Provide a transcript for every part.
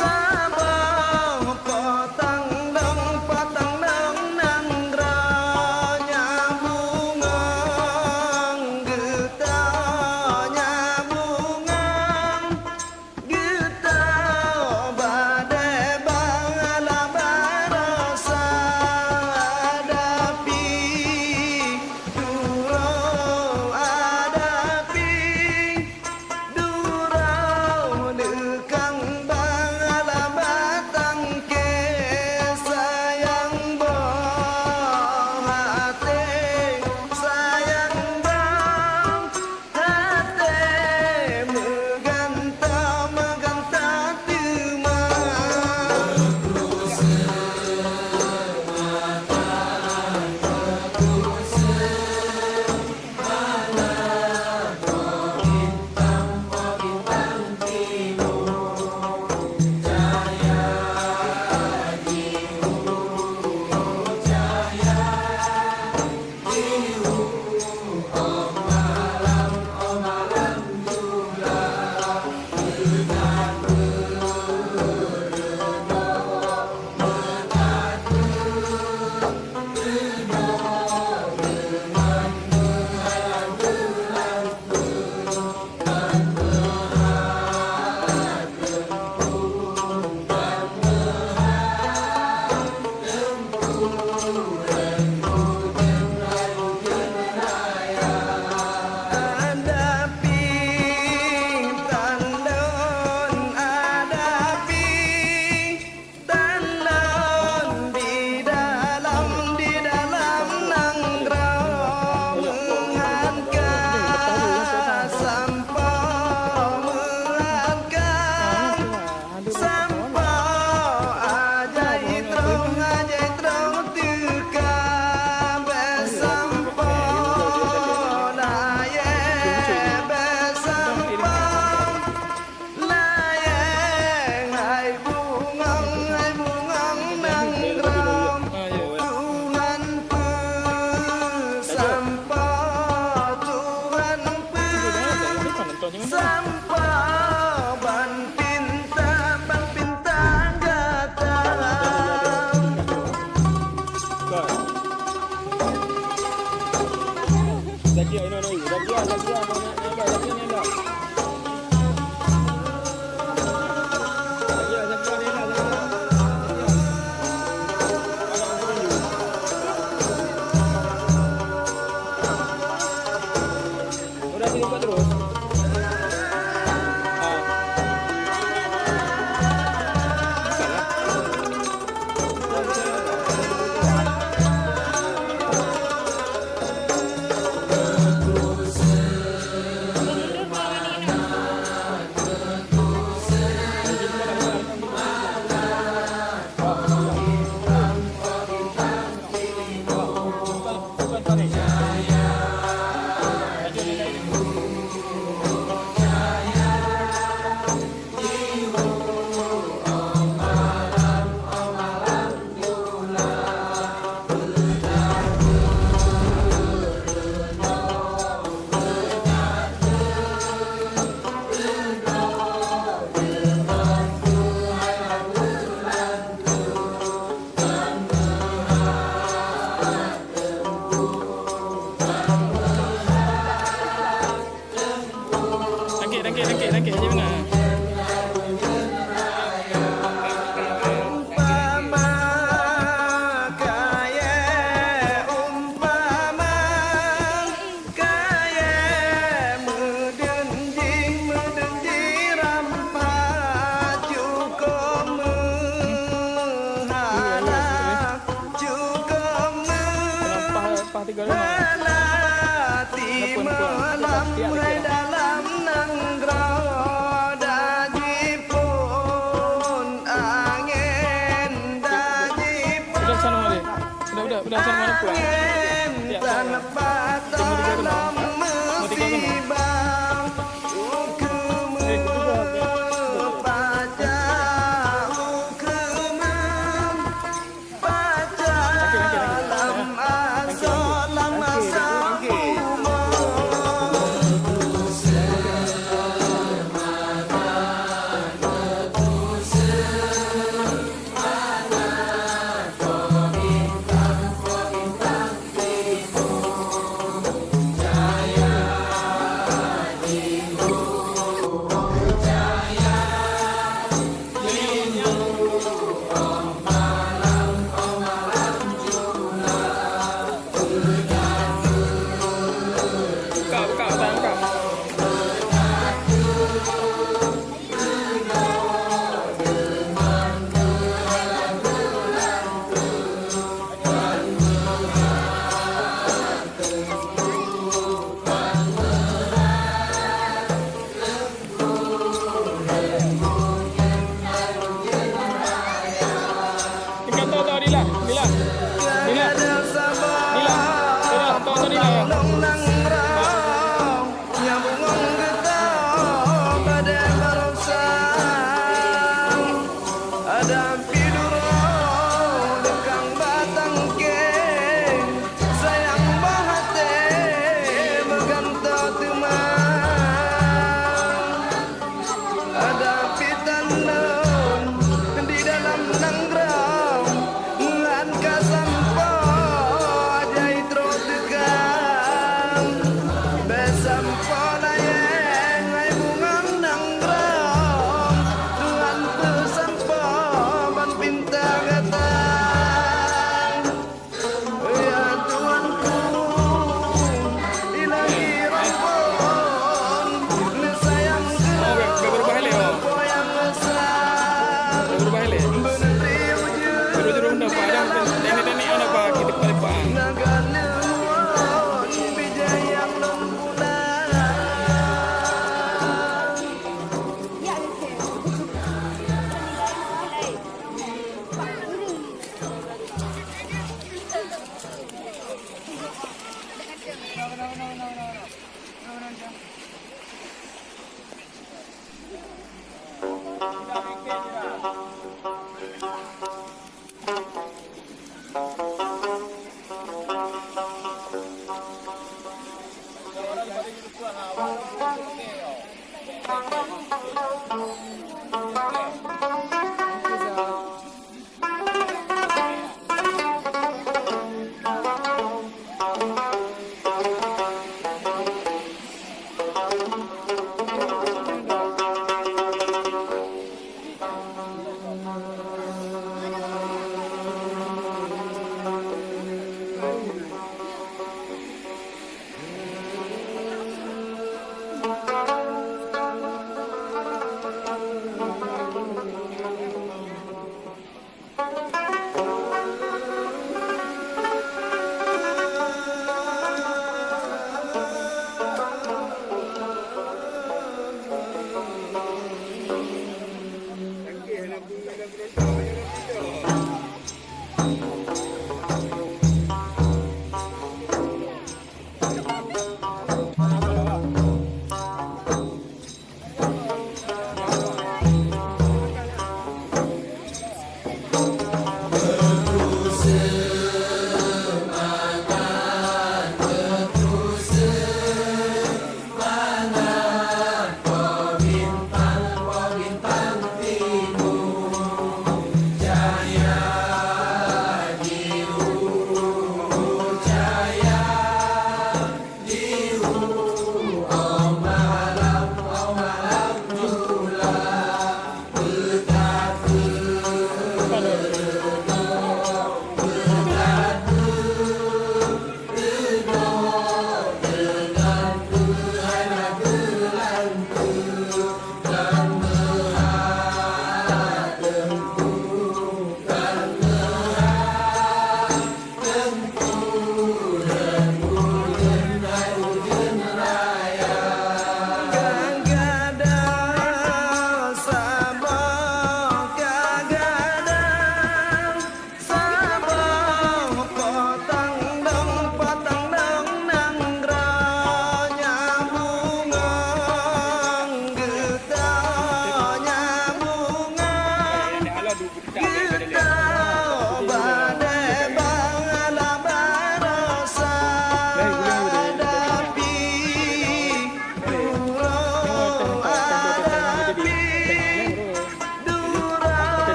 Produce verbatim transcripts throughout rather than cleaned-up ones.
Saboh potang dong, potang dong nanggroe nyang bungong, geutanyoe nyang bungong, geutanyoe badée bala baroesa, ada pih duroe, ada pih duroe, leukang bala batang kée, sayang boh até, sayang boh até, meugantoe, meugantoe teuma. Ada pih tandon, ada pih tandon di dalam, di dalam nanggroe meuhan ka sampoe, meuhan ka sampoe, aja itrong, aja itrong teuka, bèk sampoe layée, bèk sampoe layée, hai bungong, hai bungong nanggroe. Tuhan peusampoe, Tuhan peusampoe ban pinta, ban pinta gata. Lagi, ayo, ayo, lagi, lagi, lagi, lagi, lagi. Dari sini buka terus. Ah. Tangkik, tangkik, tangkik, tangkik. Aja beuna. Umpama kayée, umpama kayée, meudeunjing, meudeunjing rampat cukôp meuhana. Cukôp meuhana timeulalam hai dalam nanggroe, dajiphon angén, dajiphon. Udah, sana, Mari. Udah, udah, udah, sana, Mari, pulang. Angén tanpa talam musibah. Ukeue meupacah, ukeue meup- Pacah lam asoe, lam asoe bumoe. Buka, buka, buka, buka. Ikan tau, tau, Dila, Dila. Dila. Dila. Dila, tau, tau, Dila. Nyang bungong geutanyoe padé baroesa. Adak pih duroe leukang batang kée, sayang boh até meugantoe teuma. Adak pih tanom di dalam nanggroe, nyan ka sampoe jai trok teuka. Bék sampoe layée hai bungong nanggroe, Tuhan peusampoe ban pinta gata. Ya Tuhanku, ilahi Rabbon, neusayang keunoe, oh, berubah lé, oh. Poyang besar. Berubah lé. Beuneutri ujeuen. Juru-juru benda, Pak, ada teknik-teknik, ada, Pak, kita kembali, Pak. Naga neuwon bijéh nyang lôn pulang.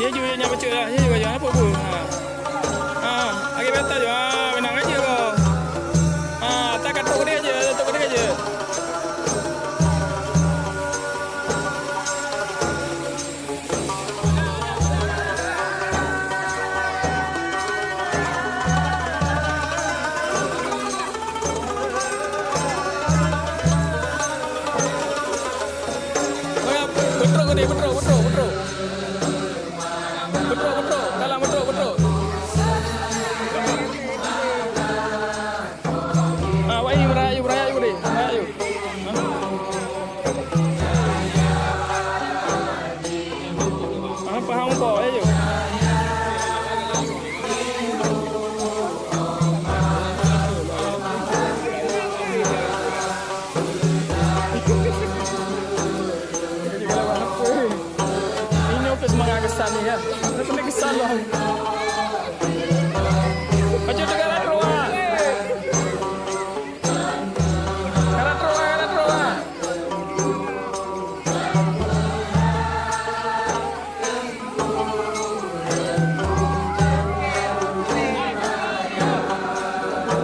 Aju, aju, nyang bacut lah. Aju, aju, apa pun. Ha. Ha, lagi beta je. Ha, menang aja kau. Ha, tak katuk dia je, katuk dia je. Betrok ke dia? Betrok, betrok, betrok. Betrok, betrok. Dalam betrok, betrok. Ah, wahai merayu, merayu ni. Merayu. Ah, paham kau, ayo. Ini oke semangat kesan ni ya. Ini kesan loh. Ayo, tegar, tegar. Kalah trok, kalah trok, ah.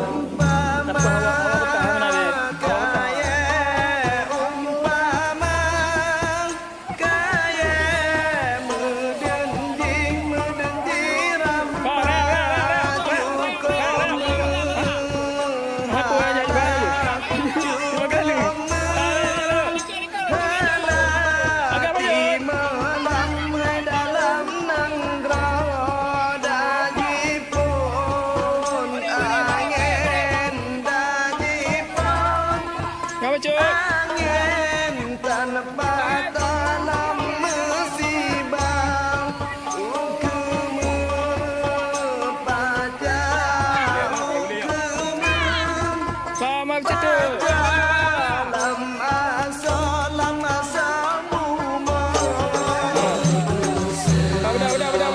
Umpama kaya, umpama Kayée meudeunjing, meudeunjing rampa cukôp meuhah, cukôp meuhana. Hana timalam dalam nanggroe, dan jiphon angén, dan jiphon Ngapa, Cuk? Angén tanpa talam meusiba, ukeue meupaja, ukeue meupaja. Sama, Cuk. Lam asoe, lam asoe bumoe. Ah, udah, udah, udah.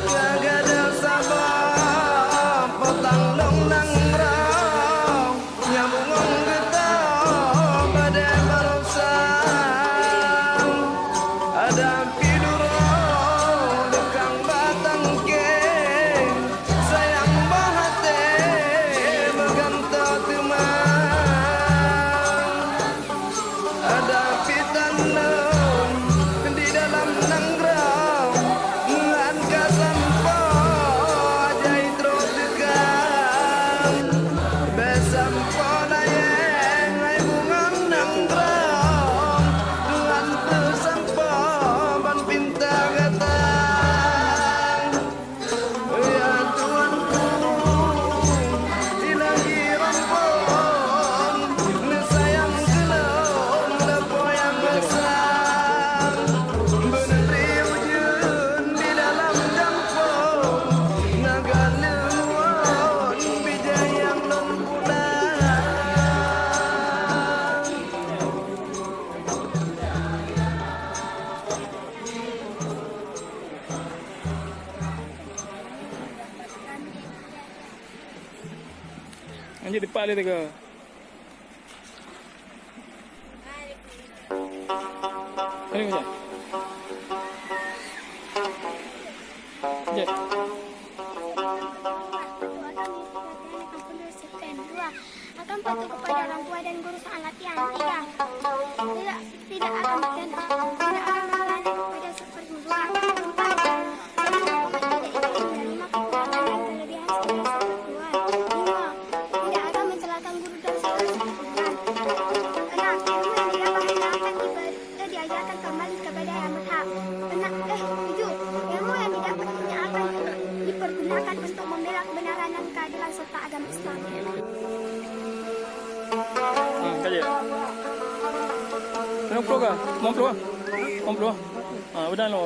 Ka gadôh saboh potang lôn nanggroe, nyang bungöng geutanyoe padé baroesa. Adak pih duroe leukang bak tangke, sayang boh até meugantoe teuma. Adak pih tanom di dalam nanggroe, ngon ka sampoe jai trok teuka. Bèk sampoe layèe hai bungöng nanggroe, ngon teusampoe ban pinta gata. Ya Tuhanku, di langit rampon, neusayang keu lôn, Bapak nyang Esa. Beuneutri ujeuen di dalam gampông, na galeuh muon bijèh nyang lôn pulang. Lanjut depan dia tiga. Ayo, Ujang. Jek. Akan patuh kepada orang tua dan guru saat latihan. Tiga. Tidak, tidak akan, tidak akan melayani kepada perguruan. Empat. Tidak ingin menerima kekurangan dan kelebihan sebagai satu keluar. Lima. Tidak akan mencelakakan guru dan saudara seperguruan. Hmm, ka jeuet. Lima puluh kah? Lima puluh ah? Lima puluh ah? Ha, udah lo.